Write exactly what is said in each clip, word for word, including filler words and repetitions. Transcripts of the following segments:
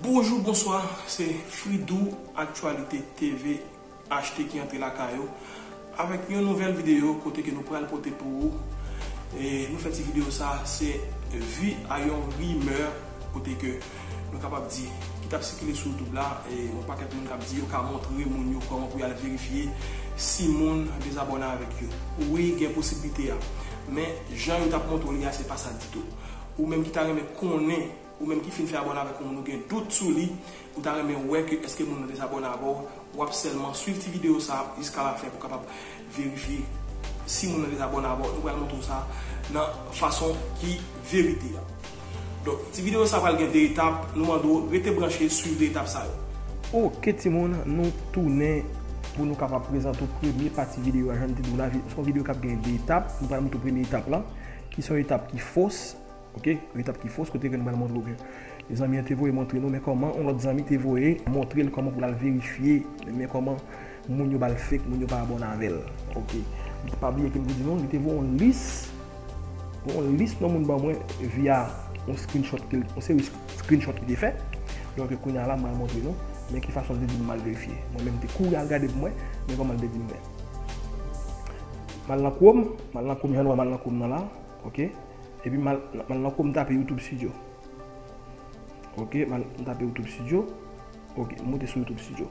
Bonjou, bonswa, se Fridou, Aktyalite T V, achte ki antre lakay ou avèk yon nouvèl videyo kote ke nou pral pote pou ou. E nou fè ti videyo sa, se vi a yon rimè kote ke nou kapab di ki t ap sikile sou YouTube la, e yon pakèt moun k ap di yo ka montre moun yo kòman pou y al verifye si moun dezabòne avèk yo. Wi, gen posiblite a. Men jan yo t ap montre w li a, se pa sa ditou. Ou menm ki ta renmen konnen, ou menm ki fin fè abòne avèk yon moun, ou gen dout sou li, ou ta renmen wè ke èske moun nan dezabòne avè w, w ap sèlman swiv ti videyo sa a jiska lafen pou w kapab verifye si moun nan dezabòne avè w. Nou pral montre w sa nan fason ki verite a. Donk, ti videyo sa a pral gen de etap, nou mande w rete branche, swiv de etap sa yo. Oke timoun, nou tounen pou nou kapab prezante w premye pati videyo a. Jan m te di w la, vi- se yon videyo k ap gen de etap. Nou pral montre w premye etap la, ki se yon etap ki fos. Oke, yon etap ki fos, kote ke nou pral montre w ke zanmi an te voye montre nou, men kòman yon lòt zanmi te voye montre l kòman pou l al verifye, men kòman moun yo ba l fake, moun yo pa abòne avè l. Oke. Pa bliye ke m te di nou, li te voye yon lis, yon lis non moun ban mwen via yon screenshot, ke l- yon seri screenshot li te fè. Donk, kounye a la, m pral montre nou, men ki fason l te di m al verifye. Mwen menm, m te kouri al gade pou mwen, men kòman l te di m fè. M al nan Chrome, m al nan Chrome, jan nou wè m al nan Chrome nan la, oke. Epi m al, m al nan Chrome, m tape YouTube Studio. Oke, m al, m tape YouTube Studio. Oke, m moute sou YouTube Studio.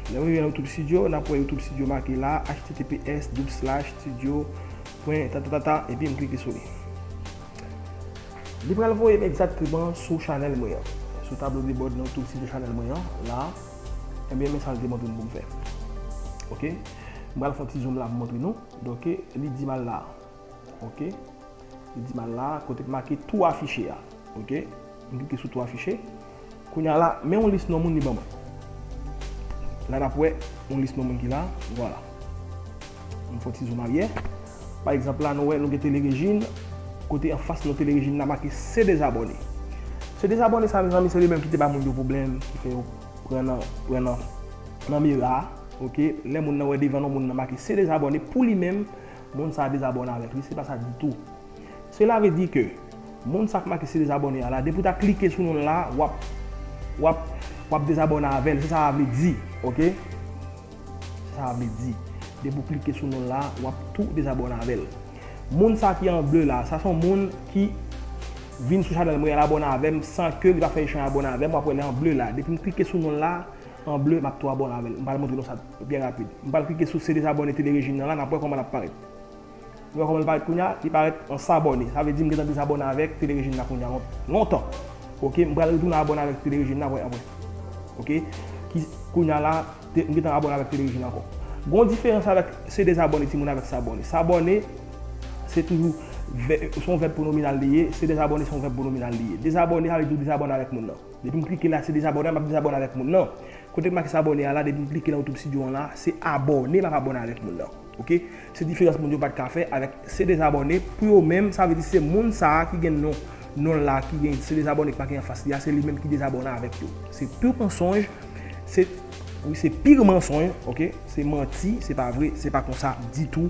Lè m rive nan YouTube Studio, n ap wè YouTube Studio make la, H T T P S double slash studio pwen ta ta ta ta, epi m klike sou li. Li pral voye m egzakteman sou chanèl mwen an. Sou tablo de bòd nan YouTube Studio chanèl mwen an, la, ebyen, men sa l te montre m pou m fè. Oke? M pral fè yon ti zoom la pou m montre nou. Donk, li di m al la. Oke? Li di m al la, kote k make tou afiche a. Oke? M klike sou tou afiche. Kounye a la, men yon lis non moun li ban mwen. La n ap wè yon lis non moun ki la. Vwala. M fè yon ti zoom aryè. Pa egzanp la, nou wè, nou gen Tele Rejin. Kote anfas non Tele Rejin la make se dezabòne. Se dezabòne sa, mezanmi, se li menm ki te ba moun yo pwoblèm, ki fè yo pran nan, pran nan, nan mera. Oke? Lè moun nan wè devan non moun nan make se dezabòne, pou li menm, moun sa a dezabòne avèk li, se pa sa ditou. Sela vle di ke moun sa k make se dezabòne a la, depi w ta klike sou non l la, w ap, w ap, w ap dezabòne avè l, se sa a vle di, oke? Se sa a vle di. Depi w klike sou non l la, w ap tou dezabòne avè l. Moun sa ki an ble la, sa se yon moun ki vin sou chanèl mwen, l abòne avè m san ke li pa fè echanj abòne avè m, w ap wè li an ble la. Depi m klike sou non l la, an ble, m ap tou abòne avè l. M pral montre nou sa byen rapid. M pral klike sou se dezabòne Tele Rejin nan la, n ap wè kòman l ap parèt. Nou wè kòman l parèt kounye a? Li parèt an s'abonner. Sa vle di m gentan dezabòne avèk Tele Rejin nan kounye a lon-, lontan. Oke, m pral retounen abòne avèk Tele Rejin nan apre, apre. Oke? Ki, kounye a la, te- m gentan abòne avèk Tele Rejin ankò. Gon diferans avèk se dezabòne timoun avèk s'abonner. S'abonner, se toujou vè- se yon vèb pronominal li ye, se dezabòne se yon vèb pronominal li ye. Dezabòne, sa vle di w dezabòne avèk moun nan. Depi m klike la, se dezabòne, m ap dezabòne avèk moun nan. Kote k make s'abonner a la, depi m klike nan YouTube Studio an la, se abòne, m ap abòne avèk moun nan. Oke? Se diferans moun yo pa t ka fè avèk se dezabòne. Pou yo menm, sa vle di se moun sa a ki gen non, non la, ki gen se dezabòne k make anfas li a, se li menm ki dezabòne avèk yo. Se pur mensonge, se, wi, se pur mensonge, oke? Se manti, se pa vre, se pa konsa ditou.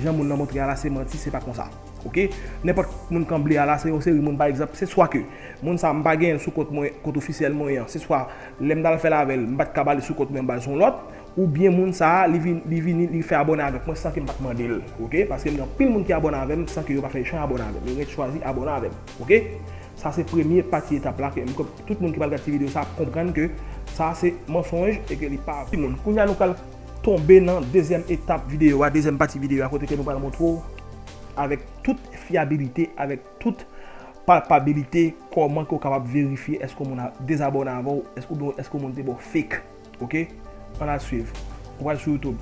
Jan moun nan montre a la, se manti, se pa konsa. Oke? Nenpòt moun k an ble a la, se yon seri moun, pa egzanp, se swa ke moun sa a, m pa genyen l sou kont mwen, kont ofisyèl mwen an, se swa lè m t al fè l avè l, m pa t ka ba li sou kont mwen, m ba l sou yon lòt, oubyen moun sa a, li vin, li vini, li fè abòne avèk mwen san ke m pa t mande l, oke? Paske m gen anpil moun ki abòne avè m san ke yo pa fè echanj abòne avè m, yo ret chwazi abòne avè m, oke? Sa se premye pati etap la ke m kwè tout moun ki pral gad ti videyo sa ap konprann ke sa se mensonj e ke li pa timoun. Kounye a nou pral tonbe nan dezyèm etap videyo a, dezyèm pati videyo a, kote ke nou pral montre w avèk tout fyabilite, avèk tout palpabilite, kòman ke w kapab verifye èske yon moun a dezabòne avè w, èske, oubyen èske yon moun te ba w fake. Oke? Ann al swiv. Ou pral sou YouTube.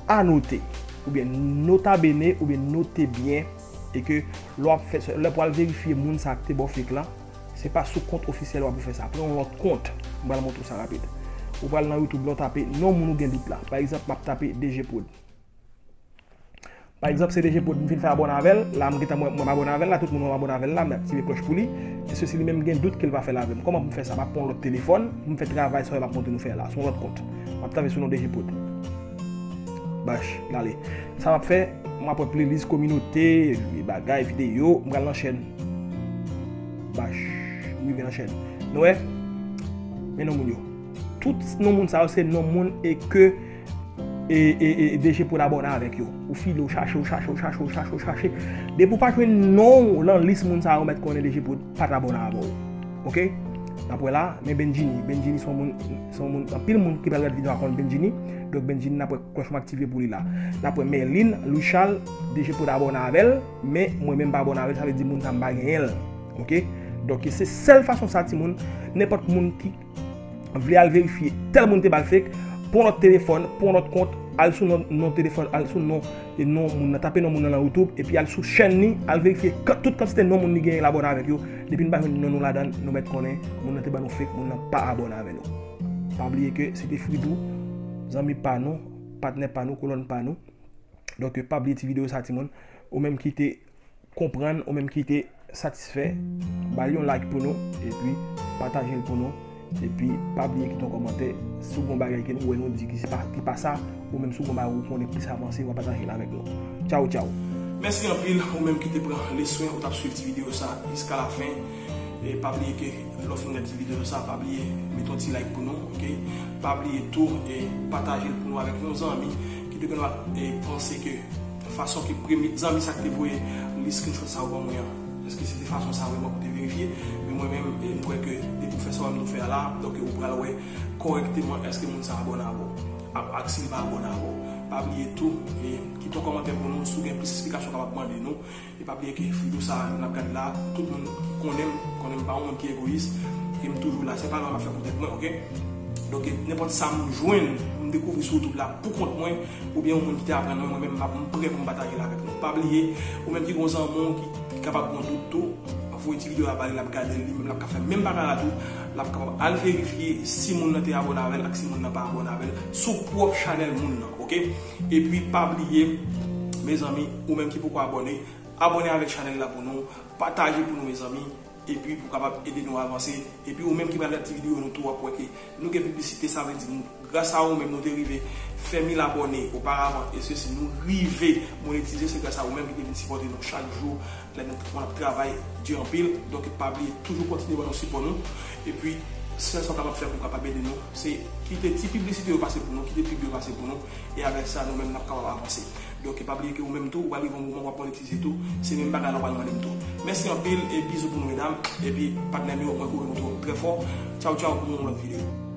Anote, oubyen nota bene, oubyen note byen, e ke lè w ap fè, lè w pral verifye moun sa a ki te ba w fake la, se pa sou kont ofisyèl w ap fè sa. Pran yon lòt kont. M pral montre w sa rapid. Ou pral nan YouTube, lè w tape non moun ou gen dout la. Pa egzanp, m ap tape D J Prod. Pa egzanp, se D J Prod m fin fè abòne avè l. La, m gentan mwen, mwen m abòne avè l la, tout moun wè m abòne avè l la, m aktive klòch pou li. E se si li menm gen dout ke l pa fè l avè m. Kòman pou m fè sa? M ap pran yon lòt telefòn, m fè travay sa yo m ap montre nou fè la, sou yon lòt kont. M ap tape sou non D J Prod. Bach, l ale. Sa m ap fè, m ap wè playlist kominote, bagay, videyo, m pral nan chèn. Bach. rive nan chèn. Nou wè? Men non moun yo. Tout non moun sa yo se non moun e ke e, e, e, D G Prod abòne avèk yo. Ou file, ou chache, ou chache, ou chache, ou chache, ou chache. Depi ou pa jwenn non w lan lis moun sa yo, mèt konnen D G Prod pa t abòne avè w. Oke? N ap wè la, men Benjini. Benjini se yon moun, se yon moun, anpil moun ki pral gade videyo a konn Benjini. Donk Benjini, n ap wè klòch mwen aktive pou li la. N ap wè Merlin, Louis Charles, D G Prod abòne avè l, men mwen menm pa abòne avè l, sa vle di moun sa m pa genyen l. Oke? Donk se sèl fason sa, timoun, nenpòt moun ki vle al verifye tèl moun te ba l fake, pran lòt telefòn, pran lòt kont, al sou non, non telefòn, al sou non, e non moun nan, tape non moun nan nan YouTube, epi al sou chèn li, al verifye kan-, tout kantite non moun li genyen l abòne avèk yo. Depi n pa jwenn non nou ladan l, nou mèt konnen moun nan te ban nou fake, moun nan pa abòne avè nou. Pa bliye ke se te Fridou, zanmi pa nou, patnè pa nou, kolòn pa nou. Donk, pa bliye ti videyo sa, timoun. Ou menm ki te konprann, ou menm ki te satisfè, ba l yon like pou nou, epi pataje l pou nou. Epi pa bliye kite yon kòmantè si w gen yon bagay ke nou wè nou di ki se pa, ki pa sa, ou menm si w gen yon bagay ou konnen plis avanse, w a pataje l avèk nou. Tchaw, tchaw. Mèsi anpil, ou menm ki te pran leswen, ou t ap swiv ti videyo sa jiska lafen. E pa bliye ke lè w fin gade ti videyo sa, pa bliye mete yon ti like pou nou, oke? Pa bliye tou e pataje l pou nou avèk yon zanmi ki te konn ap e panse ke fason ke premye zanmi sa ki te voye li screenshot sa yo ban mwen an, èske se te fason sa vrèman pou te verifye? Men mwen menm, e, m kwè ke depi w fè sa w ap nou fè a la, donk ou pral wè kòrèkteman èske moun sa abòne avè w, ak, ak si l pa abòne avè w. Pa bliye tou, e, kite yon kòmantè pou nou, si w gen plis esplikasyon w kapab mande nou. E pa bliye ke videyo sa a n ap gade la, tout moun ki konnen m, konnen m pa yon moun ki egoyis, e m toujou la, se pa lwa m ap fè pou tèt mwen, oke? Donk, nenpòt sa m jwenn, m dekouvri sou YouTube la pou kont mwen, oubyen yon moun ki te aprann mwen, mwen menm, m ap, m prè pou m pataje l avèk nou. Pa bliye, ou menm ki gen yon zanmi w ki, ki kapab gen yon dout tou, voye ti videyo a ba li, l ap gade l, li menm, l ap ka fè menm bagay la tou, l ap kapab al verifye si moun nan te abòne avè l ak si moun nan pa abòne avè l sou pwòp chanèl moun nan, oke? Epi, pa bliye, mezanmi, ou menm ki poko abòne, abòne avèk chanèl la pou nou, pataje pou nou, mezanmi, epi pou kapab ede nou avanse. Epi ou menm ki pral gade ti videyo nou tou, w ap wè ke nou gen piblisite, sa vle di nou, gras a ou menm, nou te rive fè mil abòne oparavan, e sesi nou rive monetize, se gras a ou menm ki te vin sipòte nou chak jou, lè nou, nou ap travay di anpil. Donk, pa bliye toujou kontinye ban nou sipò nou. Epi, sèl sa w kapab fè pou w kapab ede nou, se kite ti piblisite yo pase pou nou, kite pib yo pase pou nou, e avèk sa, nou menm, n ap kapab avanse. Donk, pa bliye ke ou menm tou, ou pral rive yon moman w ap monetize tou. Se menm bagay la w pral mande m tou. Mèsi anpil e bizou pou nou, medam. Epi, patnè m yo, mwen kouri nou tou trè fò. Tchaw, tchaw, pou yon lòt videyo.